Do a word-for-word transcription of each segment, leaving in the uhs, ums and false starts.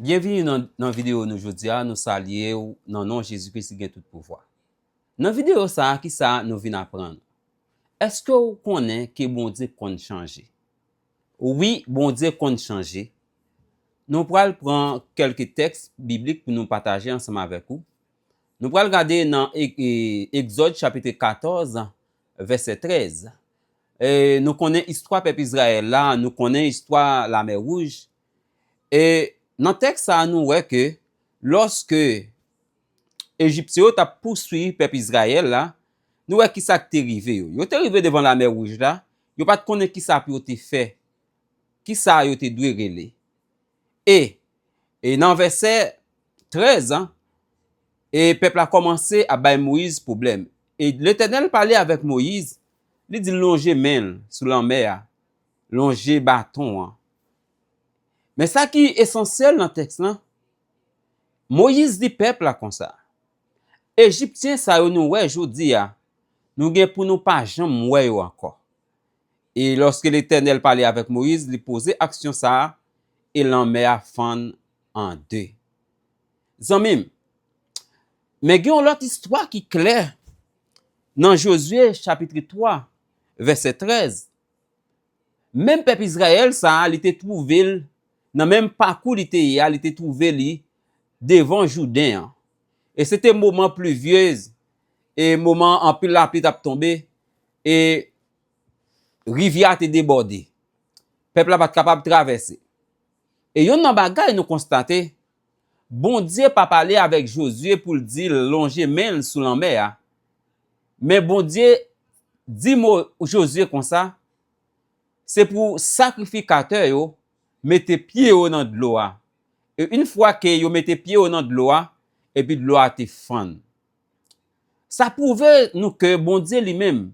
Byenvini nan, nan videyo nou jodi a, nou salye w nan non Jezi Kris ki gen tout pouvwa. Nan videyo sa a, ki sa nou vin aprann? Èske w konnen ke Bondye konn chanje? Wi, Bondye konn chanje. Nou pral pran kèlke tèks biblik pou nou pataje ansanm avèk ou. Nou pral gade nan E-, E-, Egzòd chapit katòz, vèsè trèz. E nou konnen istwa pèp Izrayèl la, nou konnen istwa Lamè Wouj. E nan tèks sa a, nou wè ke lòske Ejipsyen yo t ap pouswiv pèp Izrayèl la, nou wè ki sa k te rive yo. Yo te rive devan Lamè Wouj la, yo pa t konnen ki sa pou yo te fè, ki sa yo te dwe rele. E, e nan vèsè trèz an, e pèp la kòmanse ap bay Moyiz pwoblèm. E Letènèl pale avèk Moyiz, li di l lonje men l sou lanmè a, lonje baton an. Men sa ki esansyèl nan tèks lan, Moyiz di pèp la konsa, Ejipsyen sa yo nou wè jodi a, nou gen pou nou pa janm wè yo ankò. E lòske Letènèl pale avèk Moyiz, li poze aksyon sa a, e lanmè a fann an de. Zanmi m, men gen yon lòt istwa ki klè nan Jozye chapit twa, vèsè trèz. Menm pèp Izrayèl sa a, li te twouve l nan menm pakou li te ye a, li te twouve li devan Jouden an. E se te moman plivyez, e moman anpil lapli t ap tonbe, e rivyè a te debòde. Pèp la pa t kapab travèse. E yonn nan bagay nou konstate, Bondye pa pale avèk Jozye pou l di l lonje men l sou lanmè a. Men Bondye di Mo-, Jozye konsa, se pou sakrifikatè yo mete pye yo nan dlo a. E yon fwa ke yo mete pye yo nan dlo a, epi dlo a te fann. Sa pwouve nou ke Bondye li menm,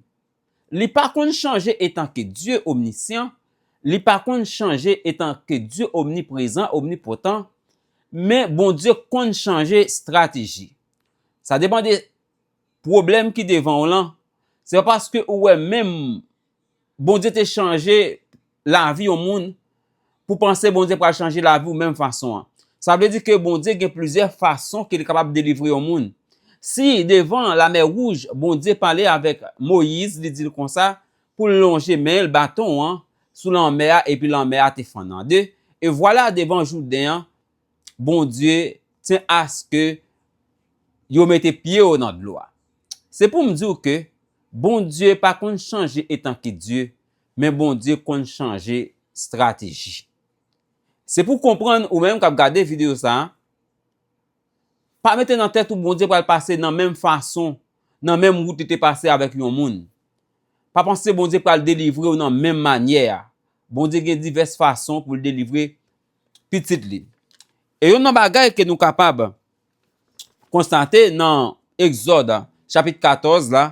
li pa konn chanje etanke Dye omnisyan, li pa konn chanje etanke Dye omniprezan, omnipotan, men Bondye konn chanje estrateji. Sa depann de pwoblèm ki devan w lan. Se pa paske ou wè menm Bondye te chanje lavi yon moun, pou panse Bondye pral chanje lavi w menm fason an. Sa vle di ke Bondye gen plizyè fason ke li kapab delivre yon moun. Si devan Lamè Wouj, Bondye pale avèk Moyiz, li di l konsa, pou l lonje men l, baton an, sou lanmè a, epi lanmè a te fann an de. E vwala devan Jouden an, Bondye tyen aske yo mete pye yo nan dlo a. Se pou m di w ke Bondye pa konn chanje etanke Dye, men Bondye konn chanje estrateji. Se pou w konprann ou menm k ap gade videyo sa a, pa mete nan tèt ou Bondye pral pase nan menm fason, nan menm wout li te pase avèk yon moun. Pa panse Bondye pral delivre w nan menm manyè a. Bondye gen divès fason pou l delivre pitit li. E yonn nan bagay ke nou kapab konstate nan Egzòd, chapit katòz la,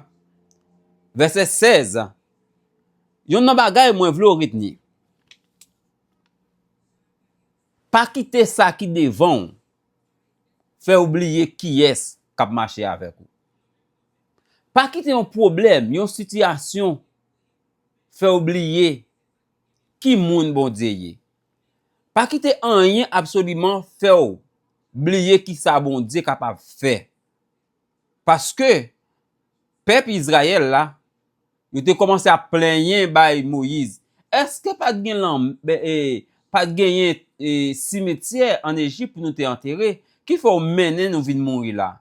vèsè sèz, yonn nan bagay mwen vle w retni. Pa kite sa ki devan w fè w bliye kiyès k ap mache avèk ou. Pa kite yon pwoblèm, yon sitiyasyon fè w bliye ki moun Bondye ye. Pa kite anyen absoliman fè w bliye ki sa Bondye kapab fè. Paske pèp Izrayèl la, yo te kòmanse ap plenyen bay Moyiz. Èske pa t gen lan, e, pa t genyen, e, simetyè ann Ejip pou nou te antere? Ki fè w mennen nou vin mouri la?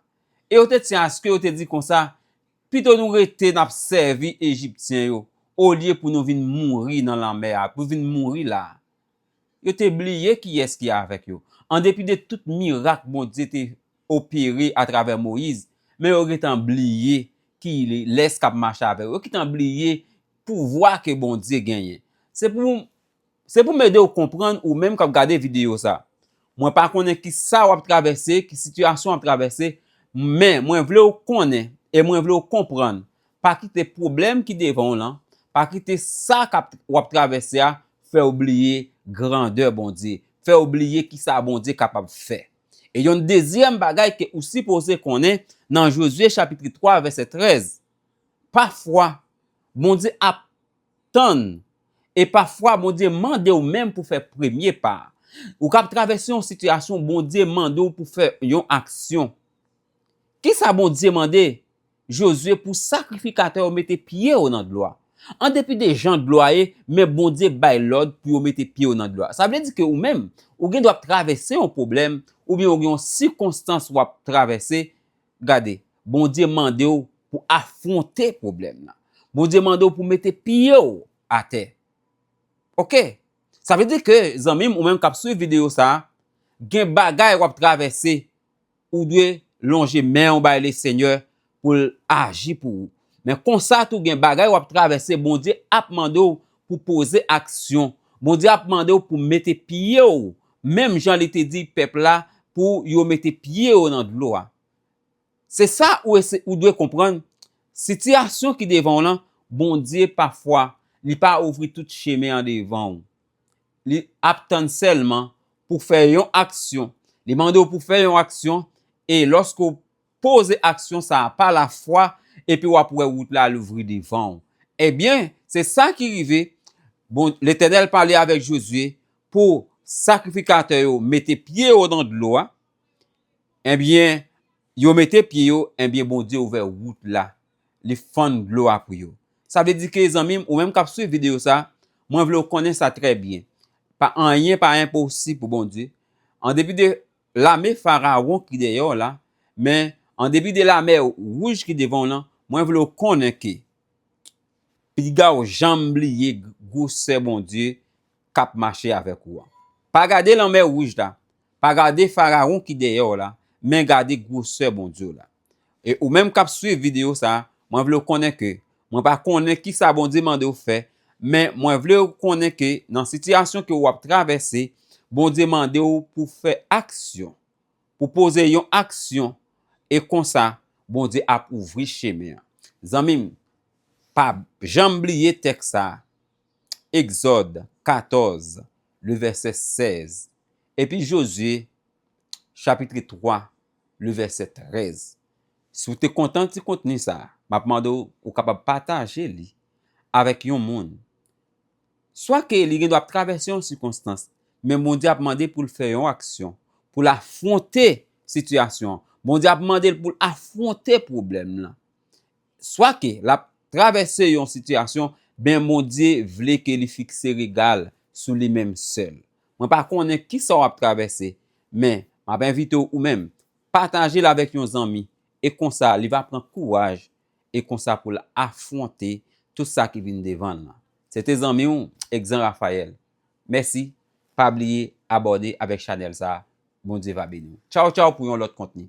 E yo te tyen aske yo te di konsa, pito nou rete n ap sèvi Ejipsyen yo, olye pou nou vin mouri nan lanmè a, pou vin mouri la. Yo te bliye kiyès ki avèk yo. An depi de tout mirak Bondye te opere atravè Moyiz, men yo gentan bliye ki lès k ap mache avè yo. Yo gentan bliye pouvwa ke Bondye genyen. Se pou, se pou m ede w konprann ou menm k ap gade videyo sa. Mwen pa konnen ki sa w ap travèse, ki sitiyasyon w ap travèse, men mwen vle w konnen e mwen vle w konprann. Pa kite pwoblèm ki devan w lan, pa kite sa k ap, w ap travèse a fè w bliye grandè Bondye, fè w bliye ki sa Bondye kapab fè. E yon dezyèm bagay ke ou sipoze konnen nan Jozye chapit twa vèsè trèz, pafwa, Bondye ap tann, e pafwa Bondye mande w menm pou fè premye pa a. Ou k ap travèse yon sitiyasyon, Bondye mande w pou fè yon aksyon. Kisa Bondye mande Jozye? Pou sakrifikatè yo mete pye yo nan dlo a. An depi de jan dlo a ye, men Bondye bay lòd pou yo mete pye yo nan dlo a. Sa vle di ke ou menm, ou gen dwa ap travèse yon pwoblèm, oubyen ou gen yon sikonstans w ap travèse, gade, Bondye mande w pou afwonte pwoblèm nan. Bondye mande w pou mete pye w atè. Oke? Sa vle di ke, zanmi m, ou menm k ap swiv videyo sa a, gen bagay w ap travèse, ou dwe lonje men w bay Lesenyè pou l aji pou ou. Men konsa tou, gen bagay w ap travèse, Bondye ap mande w pou poze aksyon. Bondye ap mande w pou mete pye w, menm jan li te di pèp la pou yo mete pye yo nan dlo a. Se sa ou, ese- ou dwe konprann, sitiyasyon ki devan w lan, Bondye pafwa, li pa ouvri tout chemen an devan w. Li ap tann sèlman pou fè yon aksyon. Li mande w pou fè yon aksyon, e lòske w poze aksyon sa a pa lafwa, epi w ap wè wout la louvri devan w. Ebyen, se sa ki rive. Bon, Letènèl pale avèk Jozye pou sakrifikatè yo mete pye yo nan dlo a. Ebyen, yo mete pye yo, ebyen, Bondye ouvè wout la. Li fann dlo a pou yo. Sa vle di ke, zanmi m, ou menm k ap swiv videyo sa, mwen vle w konnen sa trè byen. Pa anyen pa enposib pou Bondye. An depi de lame Farawon ki dèyè w la, men an depi de lamè wouj ki devan w lan, mwen vle w konnen ke piga w janm bliye gwosè Bondye k ap mache avèk ou an. Pa gade lanmè wouj la, pa gade Farawon ki dèyè w la, men gade gwosè Bondye w la. E ou menm k ap swiv videyo sa, mwen vle w konnen ke, mwen pa konnen kisa Bondye mande w fè, men mwen vle w konnen ke nan sitiyasyon ke w ap travèse, Bondye mande w pou fè aksyon, pou poze yon aksyon, e konsa, Bondye ap ouvri chemen an. Zanmi m, pa janm bliye tèks sa a, Egzòd katòz, le vèsè sèz, epi Jozye, chapit twa, le vèsè trèz. Si w te kontan ti kontni sa a, m ap mande w, ou kapab pataje li avèk yon moun. Swa ke li gen dwa ap travèse yon sikonstans, men Bondye ap mande pou l fè yon aksyon, pou l afwonte sitiyasyon an. Bondye ap mande l pou l afwonte pwoblèm lan. Swa ke l ap travèse yon sitiyasyon, ben Bondye vle ke li fikse rega l sou li menm sèl. Mwen pa konnen kisa w ap travèse, men m ap envite w ou menm, pataje l avèk yon zanmi, e konsa li va pran kouraj, e konsa pou l afwonte tout sa ki vin devan l lan. Se te zanmi w, Egzan Rafayèl. Mèsi, pa bliye abòne avèk chanèl sa a. Bondye va beni w. Tchaw, tchaw pou yon lòt kontni.